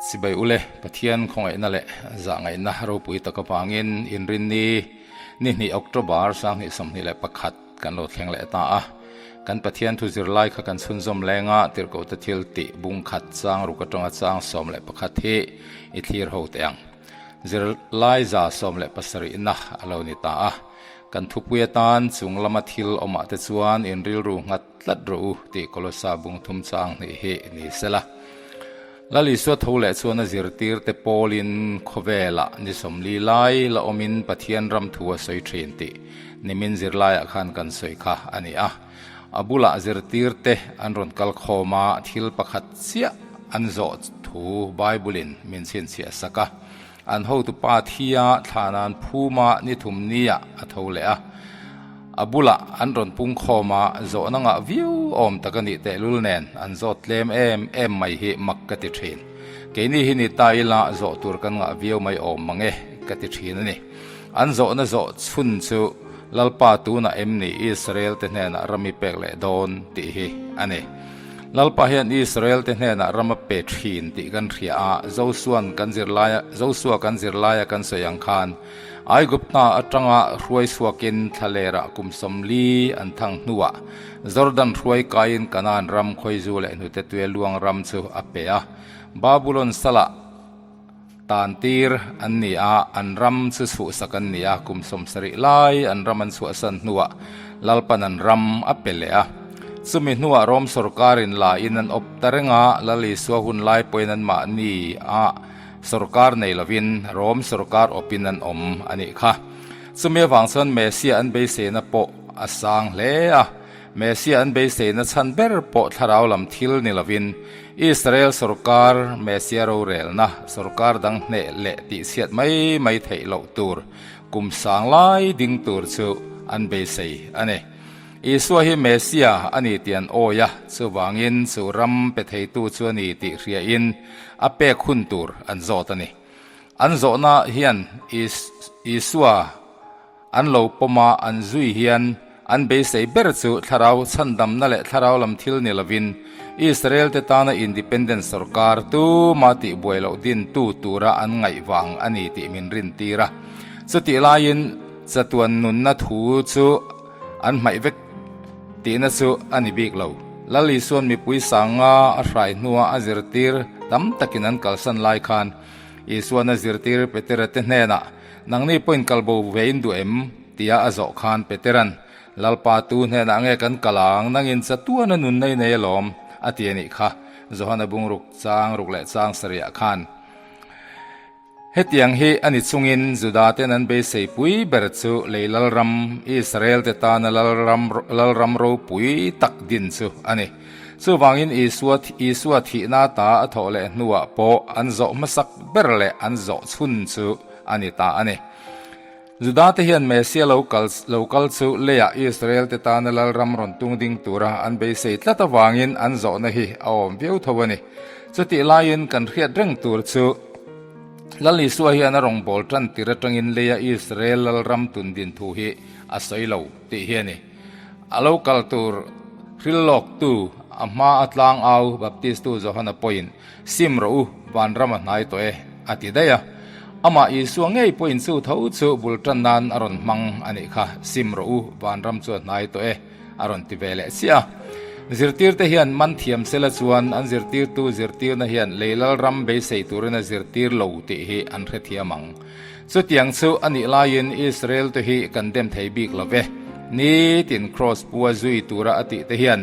Chibai ule, Pathian khawngaihna leh zahngaihna ropui tak avangin Inrinni ni hnih October 2021 kan lo thleng leh ta a. Kan Pathian thu zirlai kha kan chhunzawm lenga tirhkohte thil tih bung khat chang ruk atanga chang 11 hi i thlir ho teh ang. Zirlai 17 na a lo ni ta a. Kan thupui atan chung lama thil awmah te chuan in rilru nghat tlat rawh u tih Kolosa bung thum chang hnih hi ni sela. Lal Isua tho leh chuan a zirtirte pawlin khawvelah ni sawmli lai la awmin Pathian ram thu a sawi thin tih nimin zirlaiah khan kan sawi kha a ni a. A bulah zirtirte an rawn kal khawm a, thil pakhat chiah an zawh thu Bible-in min chhinchhiah sak a. An hotupa thia thlahnan phuma ni thum niah a tho leh a. A bulah an rawn pung khawm a, zawhna ngah viau awm tak a nih tehlul nen an zawt tlem em em mai hi mak ka ti thin. Keini hi ni ta ila zawh tur kan ngah viau mai awm mang e ka ti thin a ni. An zawhna zawh chhun chu Lalpa tunah em ni Israel te hnenah ram i pek leh dawn tih hi a ni. Lalpa hian Israel te hnenah ram a pe thin tih kan hria a, Josuan kan zirlaia Josua kan zirlaia kan sawi ang khan Aigupta atanga hruai chhuakin thlalerah kum sawmli an thang hnuah Jordan hruai kaiin Kanaan ram khawizu leh hnute tuia luang ram chu a pe a. Babulon salah Tantir an ni a, an ram chu chhuhsak an ni a, kum 70 lai an ram an chhuahsan hnuah Lalpan an ram a pe leh a. Chumi hnuah Rom sawrkarin la in an awp ta reng a, Lal Isua hun lai pawhin an mahni a sawrkar nei lovin Rom sawrkar awpin an awm a nih kha. Chumi avang chuan Messiah an beiseina pawh a sang hle a. Messiah an beiseina chhan ber pawh thlarau lam thil ni lovin, Israel sawrkar Messiah rorelna sawrkar dang hneh leh tihchhiat mai mai theih loh tur kum sang lai ding tur chu an beisei a ni. Isua hi Messiah a ni tih an awi a, chuvangin chu ram pe theitu chu a ni tih hriain a pek hun tur an zawt a ni. An zawhna hian Isua An lo pawm a, an zui hian an beisei ber chu thlarau chhandamna leh thlarau lam thil ni lovin Israel-te tana independent sawrkar tuma tihbuai loh dintu tura an ngaih vang a ni tih min rintir a. Chutih laiin chatuan nunna thu chu an hmaih vek tihna chu a ni bik lo. Lal Isua'n mipui sanga a hrai hnua a zirtir tam takin an kalsan lai khan Isua'n a zirtir Petera te hnenah Nangni pawhin kal bo ve in duh em? tia a zawh khan Petera'n, Lalpa tu hnenah nge kan kal ang, nangin chatuana nun nei nei alawm, a ti a nih kha, Johana bungruk chang ruk leh chang sarihah khan. Hetiang hi a ni chungin Judaten an beisei pui ber chu lei lalram, Israelte tana lalram lalram ropui tak din chu a ni. Chuvangin Isua Isua thihna ta a thawh leh hnuah pawh an zawh hmasak ber leh an zawh chhun chu a ni ta a ni. Judate hian Messia lo kal lo kal chu leiah Israelte tana lalram rawn tung ding tura an beisei tlat avangin an zawhna hi a awm viau tho a ni. Chutih laiin kan hriat reng tur chu Lal Isua hian a rawngbâwl tan tir atangin leia Israel lalram tun din thu hi a sawi lo tih hi a ni. A lo kal tur hril lawktu a hma a tlang au Baptistu Johana pawhin Sim rawh u, vanram a hnai tawh e, a ti daih a. Amah Isua ngei pawhin chu tho chu bul tan nan a rawn hmang a nih kha, Sim rawh u, vanram chu a hnai tawh e, a rawn ti ve leh chiah a. Zirtirte hian man thiam sela chuan an zirtirtu zirtirna hian lei lalram beisei turin a zirtir lo tih hi an hrethiam ang. Chutiang chu a nih laiin Israel te hi kan dem thei bik lo ve. Nitin Kraws pua zui tura a tih te hian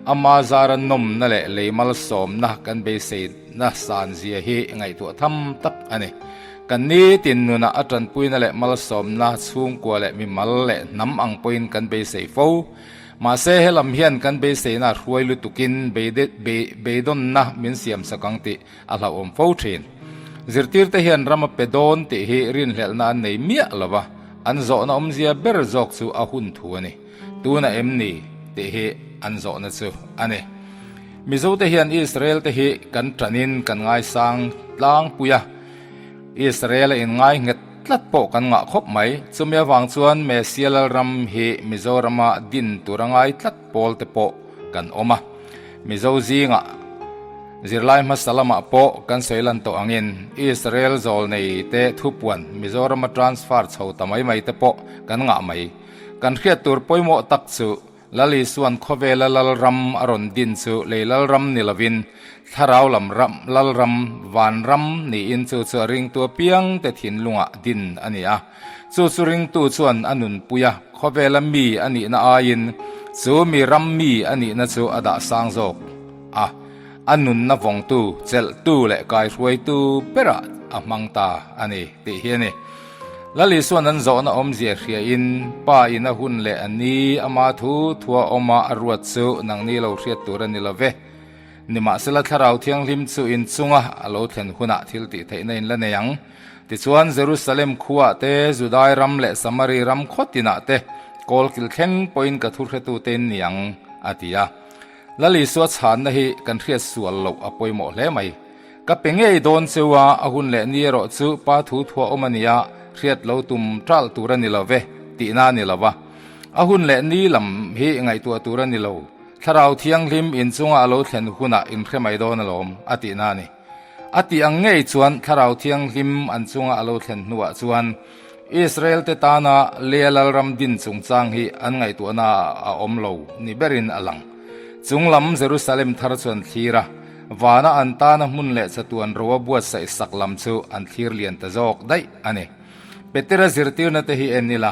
ama zara nawmna leh lei malsawmna kan beiseina san zia hi ngaihtuah tham tak a ni. Kan nitin nunah a tanpuina leh malsawmna chhungkua leh mimal leh hnam ang pawhin kan beisei fo. Mahse helam hian kan beiseina hruai lutukin beidawnna min siamsak ang tih a hlauhawm fo thin. Zirtirte hian ram a pe dawn tih hi rinhlelhna an nei miah lo va, an zawhna awmzia ber zawk chu a hun thu a ni. Tuna em ni? tih hi an zawhna chu a ni. Mizote hian Israel te hi kan tanin kan ngaisang tlangpui a, Israel a inngai nghet tlat pawh kan ngah khawp mai. Chumi avang chuan Messia Lalram hi Mizorama din tur a ngai tlat pawl te pawh kan awm a. Mizo zingah. Zirlai hmasa lamah pawh kan sawi lan tawh angin Israel zawlnei te thupuan Mizorama transfer chho ta mai mai te pawh kan ngah mai. Kan hriat tur pawimawh tak chu Lal Isuan khawvela Lalram a rawn din chu lei Lalram ni lovin Thlarau lam ram, Lalram, Vanram niin chu chu a ringtu apiang te thinlungah din a ni a. Chu chu ringtu chuan a nunpui a, khawvela mi a nihna aiin chu mi ram mi a nihna chu a dah sang zawk a, a nunna vawngtu, chelhtu leh kaihruaitu berah a hmang ta a ni tih hi a ni. Lal Isuan an zawhna awmzia hriain, Pa in a hun leh a ni, ama thu thua awma a ruat chu nangni lo hriat tur a ni lo ve. Nimahsela Thlarau Thianghlim chu in chunga a lo thlen hunah thil tih theihna in la nei ang. Tichuan Jerusalem khuaah te, Judai ram leh Samari ram khaw tinah te kawlkil thleng pawhin ka thu hretute in ni ang, a ti a. Lal Isua chhanna hi kan hriat sual loh a pawimawh hle mai. Ka pe ngei dawn cheu a, a hun leh ni erawh chu pa thu thuah awm a nia, hriat lo tum ṭalh tur a ni lo ve, tihna a ni lo va. A hun leh ni lam hi ngaihtuah tur a ni lo, Thlarau Thianghlim inchunga a lo thlen hunah inhre mai dawn alawm, a tihna a ni. A tih ang ngei chuan Thlarau Thianghlim an chunga a lo thlen hnuah chuan Israel-te tana Lea Lalram din chungchang hi an ngaihtuahna a awm lo ni berin a lang. Chung lam Jerusalem thar chu an thlir a, vana an tana hmun leh chatuan ro a buatsaih sak lam chu an thlir lian ta zawk daih a ni. Petera zirtirna te hi en ila,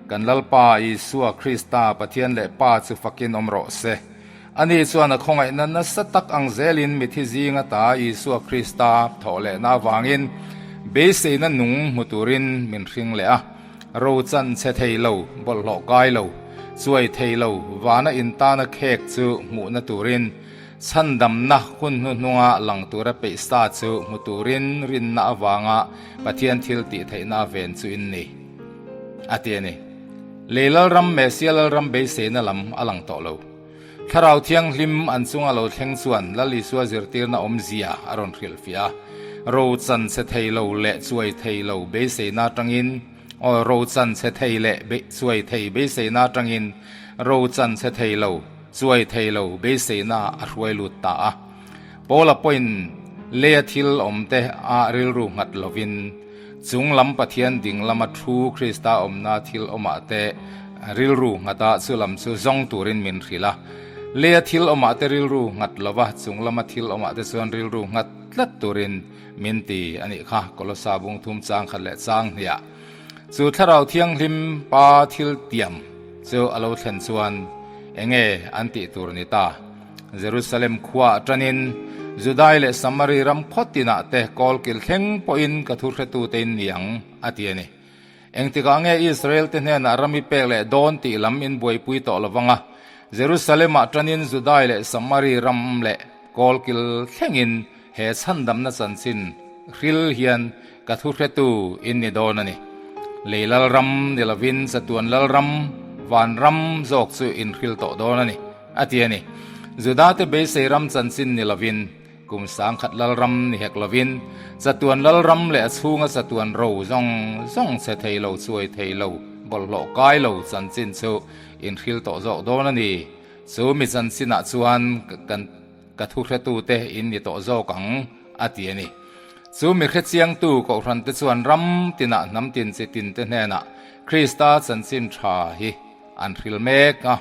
kan Lalpa Isua Krista Pathian leh Pa chu fakin awm rawh se. Ani chuan a khawngaihna nasa tak ang zelin mithi zing ata Isua Krista thawh lehna avangin beiseina nung hmu turin min hring leh a. Ro chan chhe thei lo, bawlhhlawh kai lo, chuai thei lo, vana intana khek chu hmuhna turin chhandamna hun hnuhnunga lang tura peih sa chu hmu turin rinna avanga Pathian thil tih theihna a ven chu in ni, a ti a ni. Lei Lalram, Mesia Lalram beiseina lam a lang tawh lo. Thlarau Thianghlim an chunga lo thleng chuan Lal Isua zirtirna awmzia a rawn hrilhfiah a. Ro chan chhe thei lo leh chuai thei lo beiseina atangin, aw, ro chan chhe thei leh chuai thei beiseina atangin ro chan chhe thei lo, chuai thei lo beiseina a hruai lut ta a. Paula pawhin leia thil awmte a rilru nghat lovin, Chung lam Pathian ding lama thu Krista awmna thil awmah te rilru nghata chu lam chu zawng turin min hrilh a. Leia thil awmah te rilru nghat lova chung lama thil awmah te chuan rilru nghat tlat turin min ti a nih kha, Kolosa bung thum chang khat leh chang hniah. Chu Thlarau Thianghlim Pa thil tiam chu a lo thlen chuan enge an tih tur ni ta? Jerusalem khua atanin Judai leh Samari ram khaw tinah te kawlkil thleng pawhin ka thu hretute in ni ang, a ti a ni. Engtikah nge Israel te hnenah ram i pek leh dawn tih lam in buaipui tawh lo vang a, Jerusalem ah tanin Judai leh Samari ram leh kawlkil thlengin he chhandamna chanchin hril hian ka thu hretu in ni dawn a ni. Lei lalram ni lovin chatuan lalram, vanram zawk chu in hril tawh dawn a ni. A ti a ni. Judate beisei ram chanchin ni lovin, kum sangkhat lalram ni hek lovin, chatuan lalram leh a chhunga chatuan ro zawng zawng chhe thei lo, chuai thei lo, bawlhhlawh kai lo chanchin chu inhril tawh zawk dawn a ni. Chu mi chanchinah chuan kan ka thuhretute in ni tawh zawk ang, a ti a ni. Chu mi hrechiangtu Kohhrante chuan ram tinah hnam tin chi tinte hnenah Krista chanchin tha hi an hril mek a.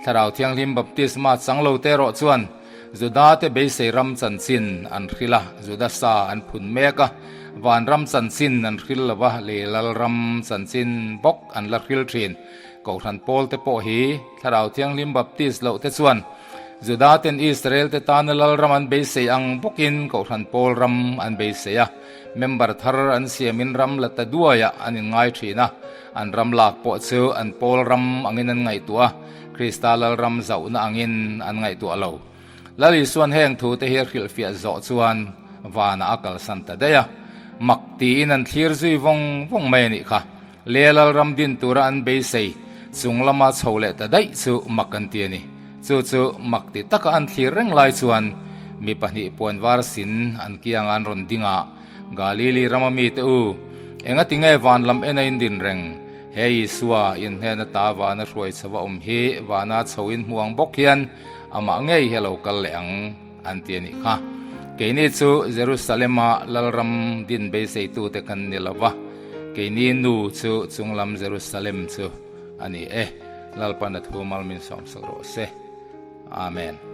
Thlarau Thianghlim baptisma chang lo te erawh chuan Juda te beisei ram chanchin an hril a, Juda sa an phun mek a, vanram chanchin an hril lo va, lei lalram chanchin bawk an la hril thin. Kohhran pawl te pawh hi Thlarau Thianghlim baptis loh te chuan Juda ten Israel te tana lalram an beisei ang bawkin Kohhran pawl ram an beisei a, member thar an siamin ram la ta duaiah an inngai thin a, an ram lak pawh chu an pawl ram angin an ngaihtuah a, Krista lalram zauhna angin an ngaihtuah lo. Lal Isuan heng thu te hi a hrilhfiah zawh chuan vanah a kalsan ta daih a, mak tiin an thlir zui vawng vawng mai a nih kha. Le lalram din tura an beisei chung lama chho leh ta daih chu mak an ti a ni. Chu chu mak ti taka an thlir reng lai chuan mi pahnih puan var sin an kianga an rawn ding a, Galili rama mite u, engati nge van lam en a in din reng? He Isua in hnen ata vana hruai chho a awm hi vana chho in hmu ang bawk hian amah ngei hi a lo kal leh ang, an ti a nih kha. Keini chu Jerusalema lalram din beiseitute kan ni lo va, keini nu chu chunglam Jerusalem chu a ni e. Lalpan a thu mal min sawmsak rawh se. Amen.